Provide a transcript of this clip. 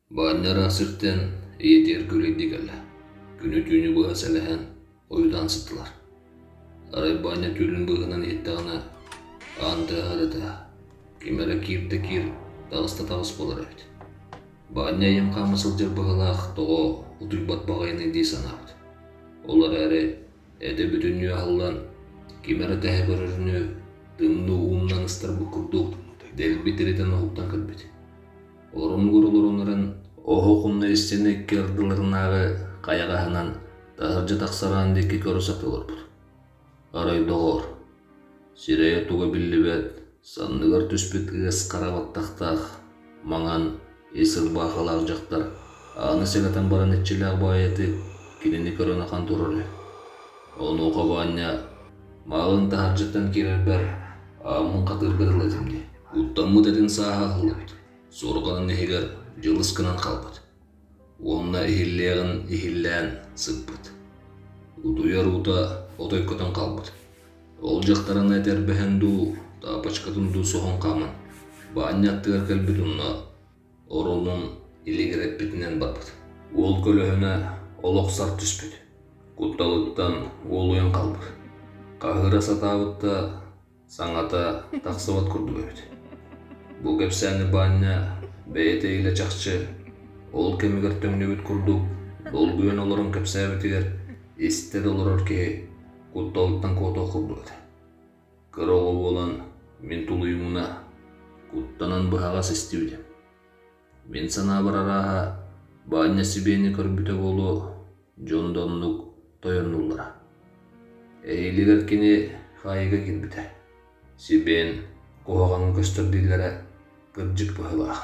Баанньа ыраах сиртэн ийэтигэр күлэйдии кэллэ. Күнү-түүнү быһа сэлэһэн, ойутаан сыттылар. Арай Баанньа түүлүн быыһынан иһиттэҕинэ, аан тыаһа да тыаһа, ким эрэ киир да киир, таҕыс да таҕыс буолар эбит. Баанньа ийэм хаама сылдьар быһыылаах тоҕо утуйбат баҕайыный дии санаабыт. Ол эрээри этэ бүтүннүү аһыллан, ким эрэ тэһэ көрөрүнүү, тымныы ууннан ыстарбыт курдук дэлби тиритэн уһуктан кэлбит. Оронугар олорон баран, оһох умна истиэнэ икки ардыларынааҕы хайаҕаһынан таһырдьа тахсар аан диэки көрө сатыы олорбут. Арай доҕоор, сирэйэ туга биллибэт, санныгар түспүт ыас хара баттахтаах, маҥан, ис ырбаахылаах дьахтар ааны сэгэтэн баран иччилээх баайатык кинини көрөн ахан турар үһү. Онуоха Баанньа «Маалын таһырдьаттан киирэрбэр ааммын хатыырга дылы этим дии. Куттаммыт этин сааһа аһыллыбыт, суорҕанын иһигэр дьылыс гынан хаалбыт уонна иһиллиэҕин иһиллээн сыппыт. Утуйар уута отой көтөн хаалбыт. Ол дьахтарын этэрбэһэн дуу, таапачкатын дуу соһон хааман, баанньа аттыгар кэлбит онно оронун илигирэппитинэн барбыт. Уол көлөһүнэ олох сар түспүт, кутталыттан уолуйан хаалбыт. Хаһыыра сатаабыт да саҥата тахсыбат курдук эбит. Бу кэпсээни Баанньа бэйэтэ илэ чахчы ол кэмигэр төҥнүбүт курдук долгуйан олорон кэпсээбитигэр истэ да олорор киһи кутталыттан куотуох курдук этэ. Кыра оҕо буолан мин тулуйумуна куттанан быһаҕас истибитим. Мин санаабар арааһа Баанньа сибиэни көрбүтэ буолуо, дьон да оннук тойоннуллара. Эһиилигэр кини хаайыыга киирбитэ. Сибиэн куһаҕаҥҥа көстөр дииллэрэ кырдьык быһыылаах.